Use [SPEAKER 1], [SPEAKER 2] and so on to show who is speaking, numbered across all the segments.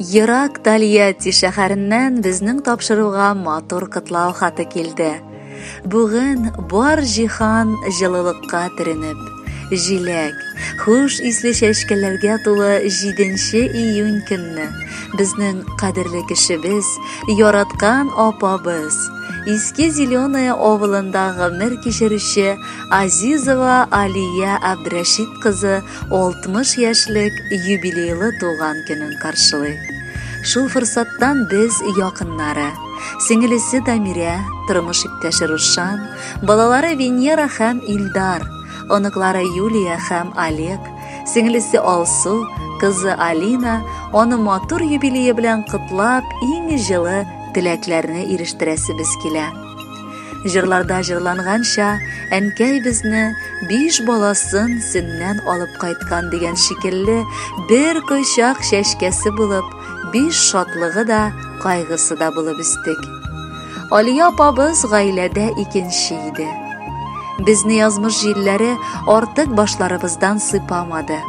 [SPEAKER 1] Ерак Тольятти шәһәреннән безнең тапшыруга матур котлау хаты килде. Бүген бар җиһан җылылыкка төренеп, җиләк, хуш исле чәчкәләргә тулы 7 июнь көнне безнең кадерле кешебез, яраткан апабыз, Иске Зеленая авылында гомер кичерүче Азизова Алия Абдрәшит кызы 60 яшьлек юбилейлы туган көнен каршылый. Шул форсаттан без якыннары, сеңелесе Дамирә, тормыш иптәше Рушан, балалары Венера һәм Илдар, оныклары Юлия һәм Олег, сеңелесе Алсу, кызы Алина аны матур юбилее белән котлап, иң җылы теләкләрне ирештерәсебез килә. Җырларда җырланганча, әнкәй безне биш баласын сеннән алып кайткан дигән шикелле, бер кочак чәчкәсе булып, биш шатлыгы да, кайгысы да булып үстек. Алия апабыз гаиләдә икенче иде. Безне язмыш җилләре артык башларыбыздан сыйпамады.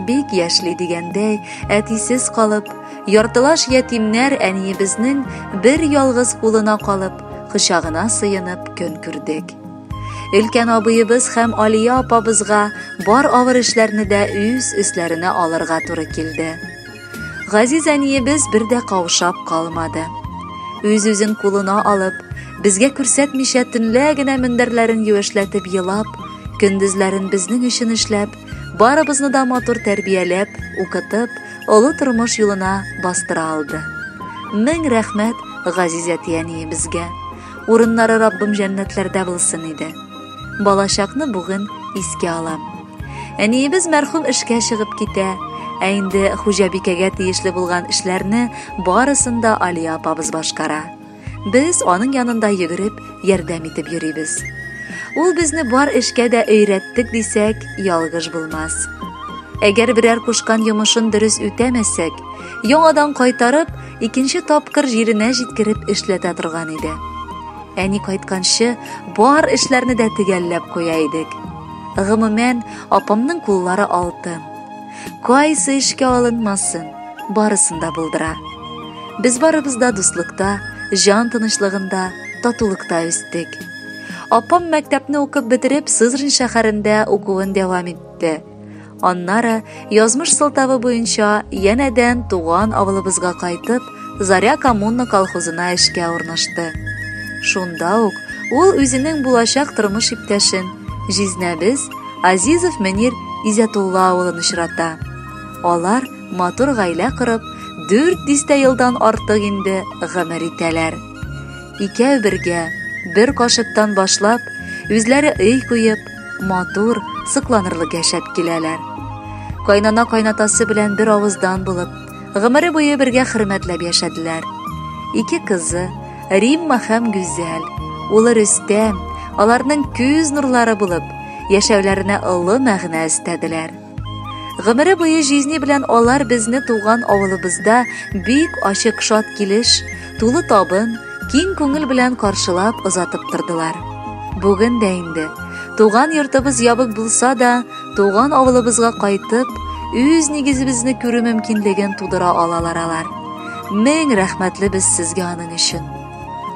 [SPEAKER 1] Бик яшьли дигәндәй, әтисез калып, Яртылаш ятимнәр әниебезнең бер ялгыз кулына калып, кочагына сыенып көн күрдек. Өлкән абыебыз һәм Алия апабызга бар авыр эшләрне дә үз өсләренә алырга туры килде. Газиз әниебез бер дә каушап калмады. Үз-үзен кулына алып, безгә күрсәтмичә төнлә генә мендәрләрен юешләтеп елап, көндезләрен безнең өчен эшләп, барыбызны да матур тәрбияләп, укытып, олы тормыш юлына бастыра алды. Мең рәхмәт газиз әти-әниебезгә. Урыннары Раббым җәннәтләрдә булсын иде. Балачакны бүген искә алам. Әниебез мәрхүм эшкә чыгып китә, ә инде хуҗабикәгә тиешле булган эшләрне барысын да Алия апабыз башкара. Без аның янында йөгереп, ярдәм итеп йөрибез. Ул безне бар эшкә дә өйрәттек дисәк, ялгыш булмас. Әгәр берәр кушкан йомышын дөрес үтәмәсәк, яңадан кайтарып, икенче тапкыр җиренә җиткереп эшләтә торган иде. Әни кайтканчы бар эшләрне дә төгәлләп куя идек. Гомумән, апамның куллары алтын. Кайсы эшкә алынмасын, барысын да булдыра. Без барыбыз да дуслыкта, җан тынычлыгында, татулыкта үстек. Апам мәктәпне укып бетереп, Сызрань шәһәрендә укуын дәвам итте. Аннары, язмыш сылтавы буенча, янәдән туган авылыбызга кайтып, Заря коммуна колхозына эшкә урнашты. Шунда ук ул үзенең булачак тормыш иптәшен, җизнәбез Азизов Мөнир Изятулла улын очрата. Алар матур гаилә корып, дүрт дистә елдан артык инде гомер итәләр. Икәү бергә, бер кашыктан башлап, үзләре өй куеп, матур, сокланырлык яшәп киләләр. Кайнана кайнатасы белән бер авыздан булып, гомере буе бергә хөрмәтләп яшәделәр. Ике кызы, Римма һәм Гүзәл, улы Рөстәм, аларның күз нурлары булып, яшәүләренә олы мәгънә өстәделәр. Гомере буе җизни белән алар безне туган авылыбызда бик ачык шат килеш, тулы табын, киң күңел белән каршылап озатып тордылар. Бүген дә инде туган йортыбыз ябык булса да, туган авылыбызга кайтып, үз нигезебезне күрү мөмкинлеген тудыра алалар алар. Мең рәхмәтле без сезгә аның өчен.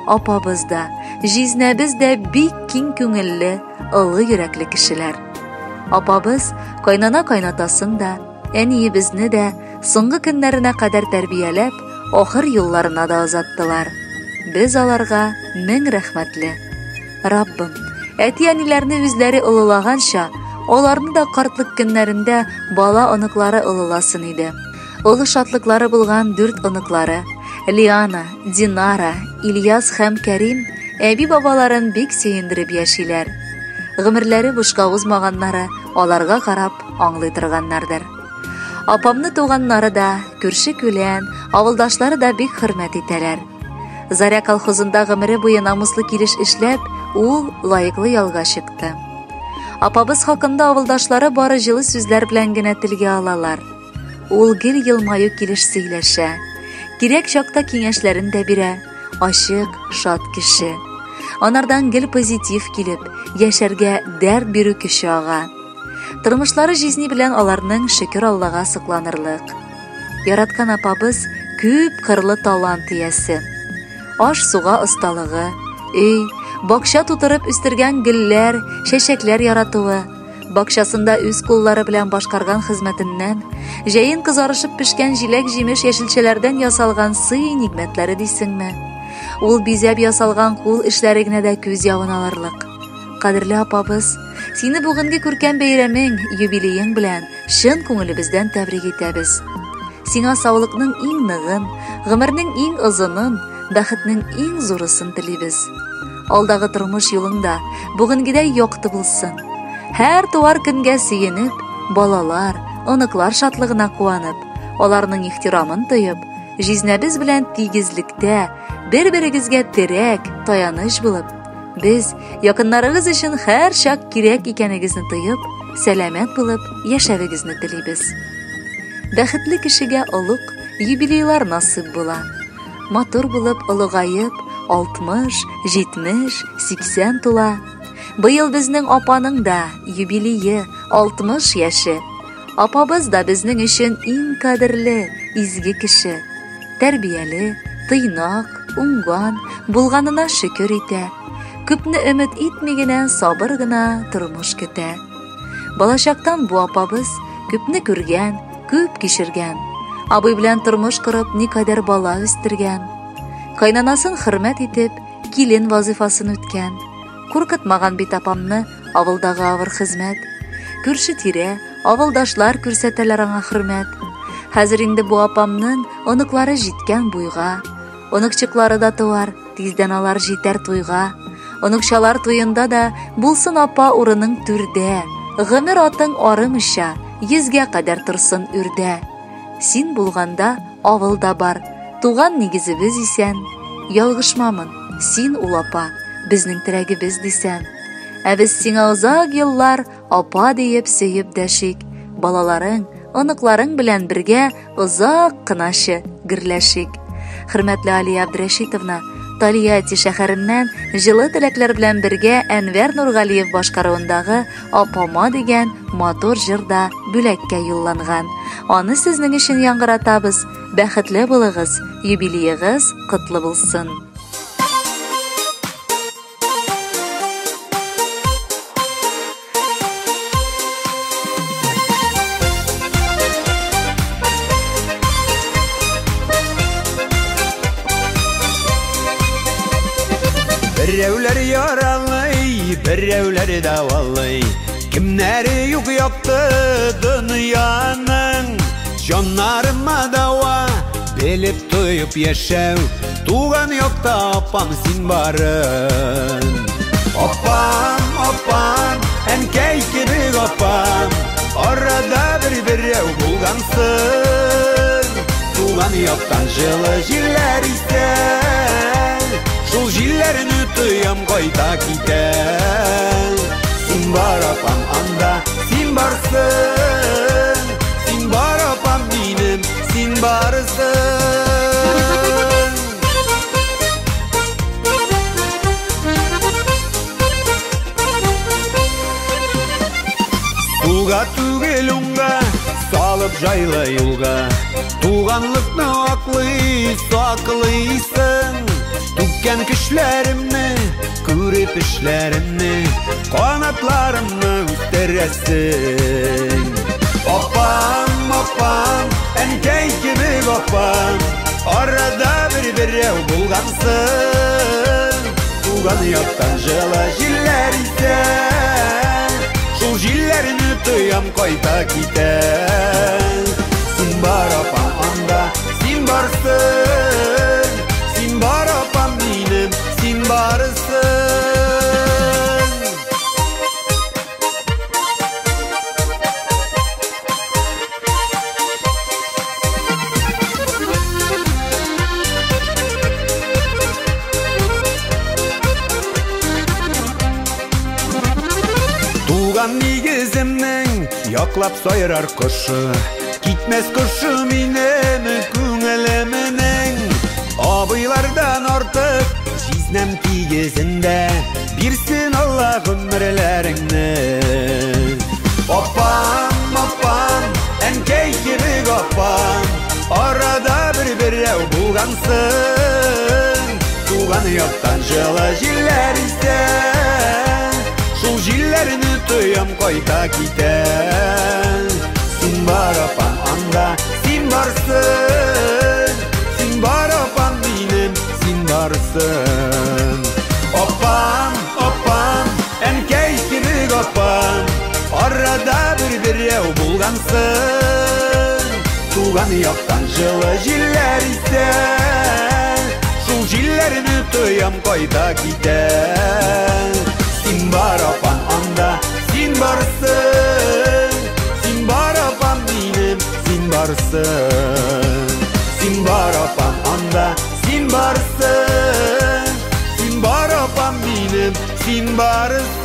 [SPEAKER 1] Апабыз да, җизнәбез дә бик киң күңелле, олы йөрәкле кешеләр. Апабыз кайнана-кайнатасын да, әниебезне дә соңгы көннәренә кадәр тәрбияләп, ахыр юлларына да озаттылар. Без аларга мең рәхмәтле. Раббым, әти-әниләрне үзләре олылаганча, аларны да картлык көннәрендә бала-оныклары олыласын иде. Олы шатлыклары булган дүрт оныклары Лиана, Динара, Ильяс һәм Кәрим әби-бабаларын бик сөендереп яшиләр. Гомерләре бушка узмаганнары аларга карап аңлый торганнардыр. Апамны туганнары да, күрше-күлән, авылдашлары да бик хөрмәт итәләр. Заря колхозында гомере буе намуслы килеш эшләп, ул лаеклы ялга чыкты. Апабыз хакында авылдашлары бары җылы сүзләр белән генә телгә алалар. Ул гел елмаю килеш сөйләшә. Кирәк чакта киңәшләрен дә бирә. Ачык, шат кеше. Анардан гел позитив килеп, яшәргә дәрт бирү көче ага. Тормышлары җизни белән аларның шөкер Аллага сокланырлык. Яраткан апабыз күп кырлы талант иясе. Аш-суга осталыгы, өй, бакча тутырып үстергән гөлләр, чәчәкләр яратуы, бакчасында үз куллары белән башкарган хезмәтеннән, җәен кызарышып пешкән җиләк-җимеш яшелчәләрдән ясалган сый-нигъмәтләре дисеңме? Ул бизәп ясалган кул эшләре генә дә күз явын алырлык. Кадерле апабыз, сине бүгенге күркәм бәйрәмең, юбилеең белән чын күңелебездән тәбрик итәбез. Сиңа саулыкның иң ныгын, гомернең иң озынын, бәхетнең иң зурысын телибез. Алдагы тормыш юлың да бүгенгедәй якты булсын. Һәр туар көнгә сөенеп, балалар, оныклар шатлыгына куанып, аларның ихтирамын тоеп, җизнәбез белән тигезлектә, бер-берегезгә терәк, таяныч булып, без якыннарыгыз өчен һәрчак кирәк икәнегезне тоеп, сәламәт булып яшәвегезне телибез. Бәхетле кешегә олуг юбилейлар насыйп була. Матур булып олыгаеп, 60, 70, 80 тула. Быел безнең апаның да юбилее 60 яше. Апабыз да безнең өчен иң кадерле, изге кеше. Тәрбияле, тыйнак, уңган, булганына шөкер итә. Күпне өмет итми генә, сабыр гына тормыш көтә. Балачактан бу апабыз күпне күргән, күп кичергән. Абый белән тормыш корып, никадәр бала үстергән. Кайнанасын хөрмәт итеп, килен вазыйфасын үткән. Куркытмаган бит апамны авылдагы авыр хезмәт. Күрше-тирә, авылдашлар күрсәтәләр аңа хөрмәт. Хәзер инде бу апамның оныклары җиткән буйга. Оныкчыклары да туар, тиздән алар җитәр туйга. Оныкчалар туенда да булсын апа урының түрдә. Гомер атың арымыйча, йөзгә кадәр торсын үрдә. Син булганда авыл да бар, туган нигезебез исән. Ялгышмамын, син ул апа, безнең терәгебез дисән. Ә без сиңа озак еллар апа диеп сөеп дәшик. Балаларың, оныкларың белән бергә озак кыначы гөрләшик. Хөрмәтле Алия Абдрәшитовна, Тольятти шәһәреннән җылы теләкләр белән бергә Әнвәр Нургалиев башкаруындагы Апама дигән матур җыр да бүләккә юлланган. Аны сезнең өчен яңгыратабыз. Бәхетле булыгыз, юбилеегыз котлы булсын.
[SPEAKER 2] Берәүләр яралый, берәүләр дәвалый. Кемнәре юк якты дөньяның. Җаннарыма дава, белеп тоеп яшәү. Туган якта апам син барын. Апам, апам, әнкәй кебек апам. Арада бер берәү булгансың. Туган яктан җылы җилләр исә. Шул җилләрне тоям кайта китә. Син бар апам анда, син барсың. Син бар апам минем, син барсың. Сулга түгел уңга, салып жайлы юлга. Туганлыкны аклый, саклыйсың. Түккән көчләремне, күреп эшләремне, канатларымны үстерәсең. Апам, апам, әнкәй кебек апам. Арада бер берәү булгансың. Туган яктан җылы җилләр исә. Шул җилләрне тоям кайта китә. Син бар апам анда, син барсың. Син бар апам минем, син барсың. Туган нигеземнең яклап сайрар кошы. Китмәс кошы минем күңелемнең. Абыйлардан артык җизнәм тигезендә. Бирсен Алла гомерләреңне. Апам, апам, әнкәй кебек апам. Арада бер берәү булгансың. Туган яктан җылы җилләр исә, шул җилләрне тоям кайта китә. Син бар, апам, анда, син барсың. Син бар, апам, минем, син барсың. Апам, апам, әнкәй кебек апам, арада бер берәү булгансың. Туган яктан җылы җилләр исә, шул җилләрне тоям кайта китә. Син бар, апам, анда, син барсың. Син бар, апам, минем, син барсың. Син бар, апам, анда, син барсың. Син бар, апам, минем, син барсың.